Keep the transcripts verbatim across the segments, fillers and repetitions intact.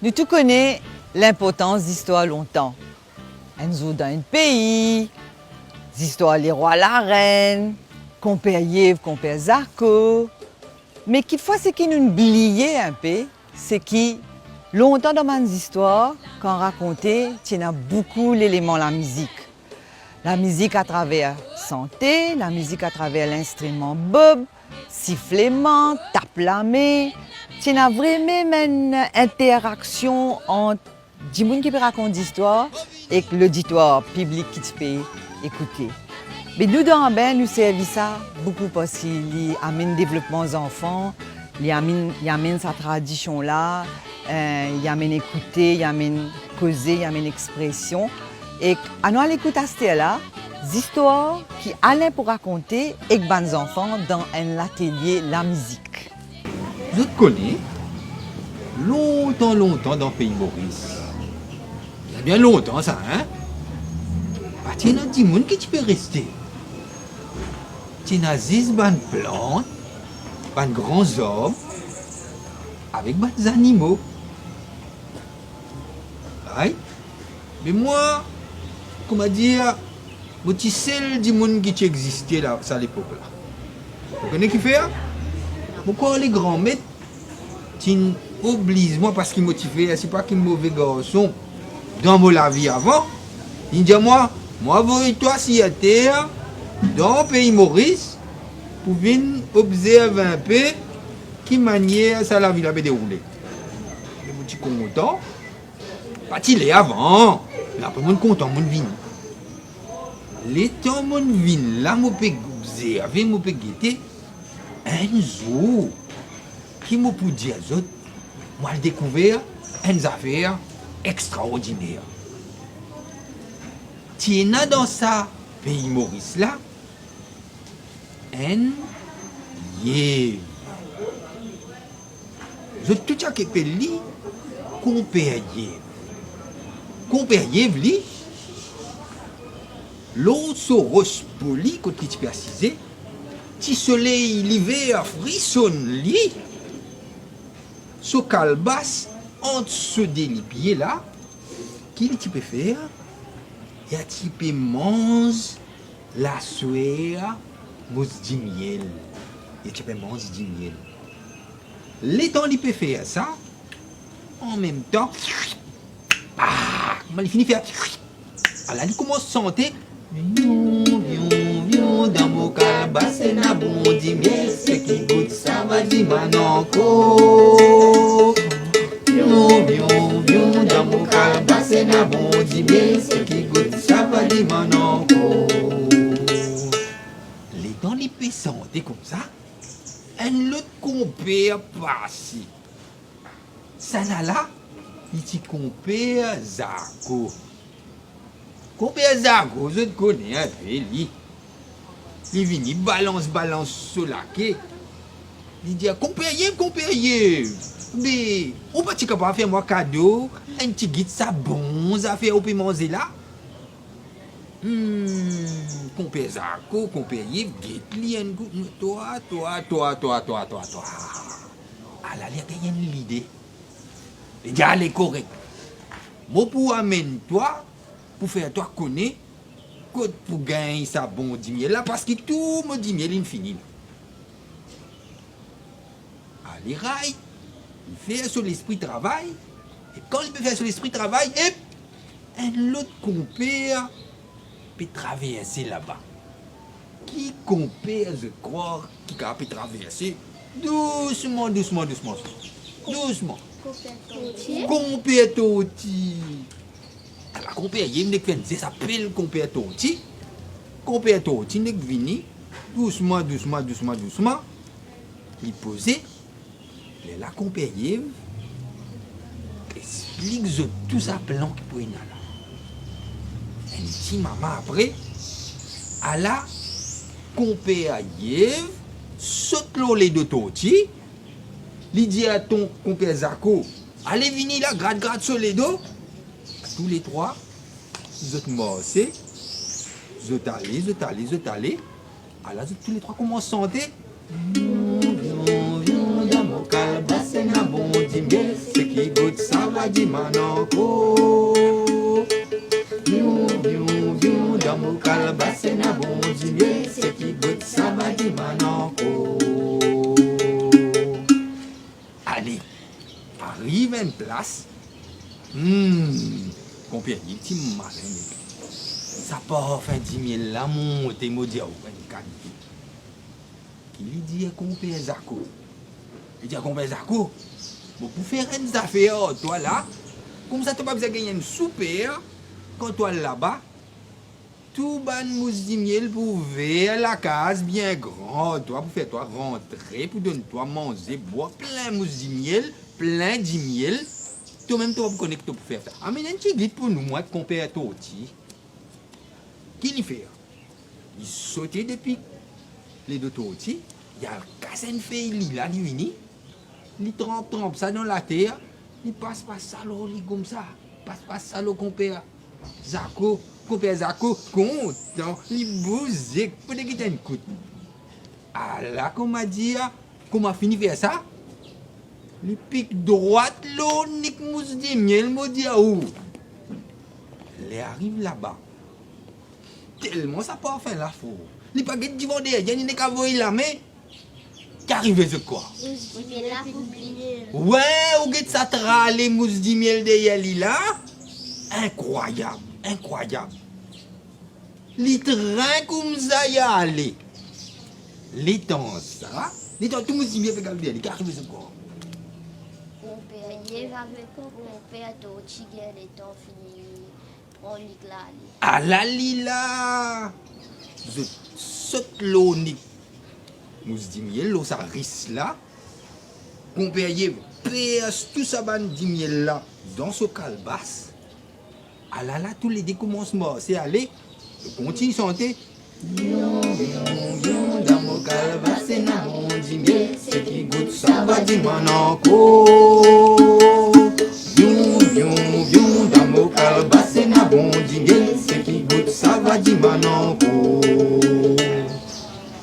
Nou tou kone linportans zistwar lontan. Enn zour dan enn pei, zistwar lerwa larenn, konper Yev, konper Zako. Me kikfwa seki nou bliye inpe, seki lontan dan bann zistwar, kan rakonte, ti ena boukou leleman lamizik. Lamizik atraver sante, lamizik atraver linstriman bob, sifleman, tap lame. Ti ena vremem enn interaksion ant dimoun ki pe rakont zistwar ek loditwar, piblik ki ti pe ekoute. Me nou dan Anbin, nou servi sa boukou parski li amenn devlopman zanfan, li amenn, li amenn sa tradision la, eh, li amenn ekoute, li amenn koze, li amenn expresion. Ek anou al ekout aster la zistwar ki Alain pou rakonte ek bann zanfan dan enn latelie lamizik. Zot kone, lontan, lontan dan pei Moris, bien, bien lontan sa, hein, pa ti ena dimoun ki ti pe reste. Ti ena zis bann plant, bann gran zarb, avek bann zanimo. Right? Me mwa, koumadir, mo ti sel dimoun ki ti existe la, sa lepok la. Ou kone kifer? Mo krwar Legranmet ti'nn obliz mwa, parski mo ti fer sipa ki move garson dan mo lavi avan. Li'nn dir mwa, "Mo avoy twa sir later, dan pei Moris, pou vinn obzerv inpe ki manier sa lavi la pe deroule." Me mo ti kontan. Pa ti ler avan, me apre mo'nn kontan mo'nn vini. Letan mo'nn vinn la, mo pe obzerve, mo pe gete, enn zour, ki mo pou dir zot, mo al dekouver enn zafer extraordiner. Ti ena dan sa pei Moris la, enn yev. Zot tou ti apel li Konper Yev. Konper Yev, li, lor so ros poli kot li ti pe asize, ti soley liver frisonn li, so kalbas ant so de lipie la, ki li ti pe fer? Li ti pe manz laswer mous dimiel. Li ti pe manz dimiel. Letan li pe fer sa, anmemtan, ah, kouma li fini fer, ala li koumans sante. Vion, vion, vion, dan mo kalbas ena bon dimiel, seki gout sa va dimann ankor. Vion, vion, vion, dan mo kalbas ena bon dimiel, seki gout sa va dimann ankor. Letan li pe sante koumsa, enn lot konper pase. Sannla, li ti konper Zako. Konper Zako, zot kone inpe li. Li vini balans, balans so lake. Li dir, "Konper Yev, konper Yev, be, ou pa ti kapav fer mwa kado enn tigit sa bon zafer ou pe manze la?" Hmm, konper Zako, konper Yev get li enn kou. Twa, twa, twa. Ala li gagn enn lide. Li dir, "Ale, korek. Mo pou amenn twa pou fer twa kone kot pou gagn sa bon dimiel la, parski tou mo dimiel inn fini la." Ale, right, li fer so lespri travay, e kan li pe fer so lespri travay, ep, enn lot konper pe traverse laba. Ki konper zot krwar ki kapav pe traverse dousman, dousman, dousman, dousman? Konper Torti. Konper Torti. Ala konper Yev nek fer enn zes apel konper Torti. Konper Torti nek vini dousman, dousman, dousman, dousman. Li poze. Lerla konper Yev explik zot tou sa plan ki pou ena la. Enn ti moman apre, ala konper Yev sot lor ledo Torti, li dir a ton konper Zako, "Ale vini la, grat, grat so ledo." Touletrwa, zot marse, zot ale, zot ale, zot ale. Ala zot touletrwa koumans sante. Vion, vion, vion, dan mo kalbas ena bon dimiel, seki gout sa Sa va dimann ankor. Vioun, vioun, vioun, dan mo kalbas ena bon dimiel, seki gout sa va dimann ankor. Ale, ariv enn plas. Hmm, konper Yiv ti malin, me sa parfin dimiel la monte, mo dir ou, enn kalite. Ki li dir konper Zako? Li dir, "Konper Zako, mo pou fer enn zafer ar twa la, koumsa to pa bizin gagn enn souper, kan to al laba, tou bann mous dimiel pou ouver lakaz bien gran ar twa, pou fer twa rantre, pou donn twa manze, bwar, plin mous dimiel, plin dimiel. To mem to pa pou kone ki to pou fer sa. Amenn enn tigit pou nou, mwa ek konper Torti." Ki li fer? Li sote depi ledo Torti, li al kas enn fey lila, li vini, li tranp, tranp sa dan later, li pas, pas sa lor li koumsa, pas, pas sa lor konper Zako. Konper Zako kontan, li bouze, pou li get enn kout. Ala, kouma dir, kouma fini fer sa, li pik drwat lor nik mous dimiel, mo dir ou. Ler ariv laba, telman sa parfin la for, li pa get divan deryer, li nek avoy lame. Ki arive zot krwar? Mous dimiel la pou bliye. Wi, ou get sa trale mous dimiel deryer li la. Inkrwayab, inkrwayab. Li trin koumsa li ale. Letan sa, letan tou mous dimiel pe gagn deryer li, ki arive zot krwar? Konper Yev avek konper Torti gagn letan fini pran nik la ale. Ala li la! Zot sot lor nik mous dimiel, lor sa ris la. Konper Yev pers tou sa bann dimiel la dan so kalbas. Ala la, toulede koumans marse ale, kontign sante. Vioun, vioun, vioun, dan mo kalbas ena bon dimiel, seki gout sa va dimann ankor. Vioun, vioun, vioun, dan mo kalbas ena bon dimiel, seki gout sa va dimann ankor.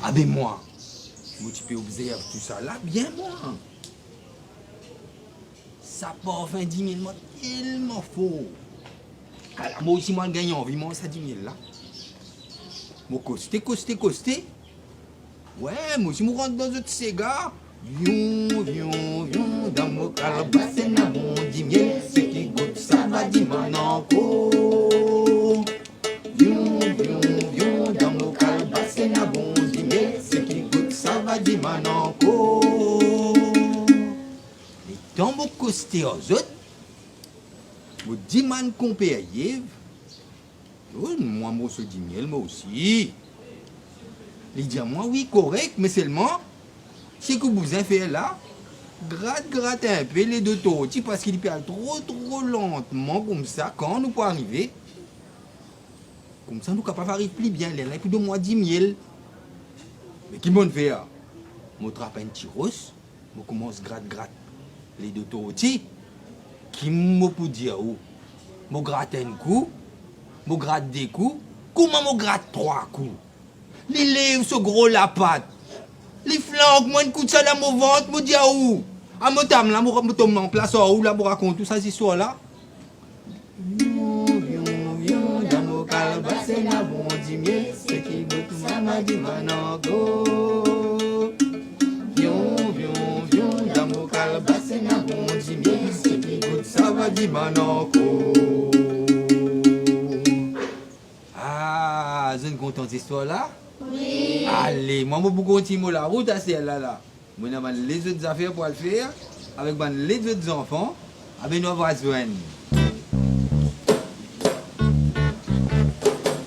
Abe mwa, mo ti pe obzerv tou sa la bien mwa. Sa parfin dimiel mwa telman for. Ala, mwa osi mo gagn anvi manz sa dimiel la. Mo koste, koste, koste. Wi, mwa osi mo rant dan zot sega. Vioun, vioun, vioun, dan mo kalbas ena bon dimiel, seki gout sa va dimann ankor. Vioun, vioun, vioun, dan mo kalbas ena bon dimiel, seki gout sa va dimann ankor. Letan mo koste ar zot, mo dimann konper Yev, donn mwa morso dimiel mwa osi. Li dir mwa, wi, korek, me selman, seki ou bizin fer la, grat, grat inpe ledo Torti, parski li pe al tro, tro lantman koumsa, kan nou pou arive, koumsa nou kapav ariv pli bien, lerla li pou donn mwa dimiel. Me ki mo'nn fer? Mo trap enn ti ros, mo koumans grat, grat ledo Torti. Ki mo pou dir ou? Mo grat enn kou, mo grat de kou, kouma mo grat trwa kou. Li lev so gro lapat, li flank mwa enn kout sa dan mo vant, mo dir ou, a mo tam la, mo, mo tom anplas ar ou la, mo rakont ou sa zistwar la. Vioun, vioun, vioun, dan mo kalbas ena bon dimiel, seki gout sa va dimann ankor. Vioun, vioun, vioun, dan mo kalbas ena bon dimiel, seki gout sa va dimann ankor. Ah, zot inn kontan zistwar la? Wi. Ale, mwa mo pou kontign mo larout aster la la. Mo ena bann lezot zafer pou al fer avek bann lezot zanfan, abe nou ava zwenn.